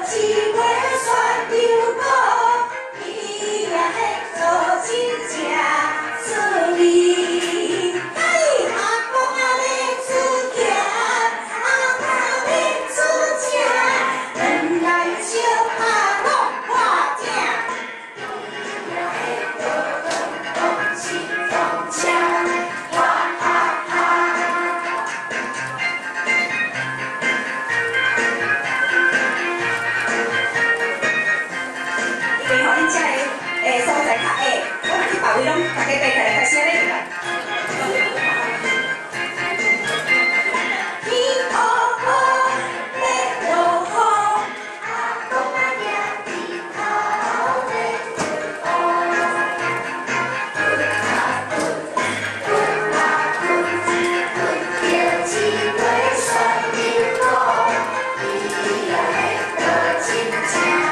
一尾旋牛股，伊也彼做真正滋味。嘿，阿公仔欲出行，阿婆欲出车，转来相拍拢破鼎。伊也彼做咚咚锵咚锵，哇哈哈。因為吼，恁遮的所在較矮，我若去別位攏大家爬起來開始按呢入來。天烏烏，欲落雨，阿公仔行佇頭咧。哦，滾啊滾，滾啊滾，滾著一尾旋牛股，伊也彼做真正。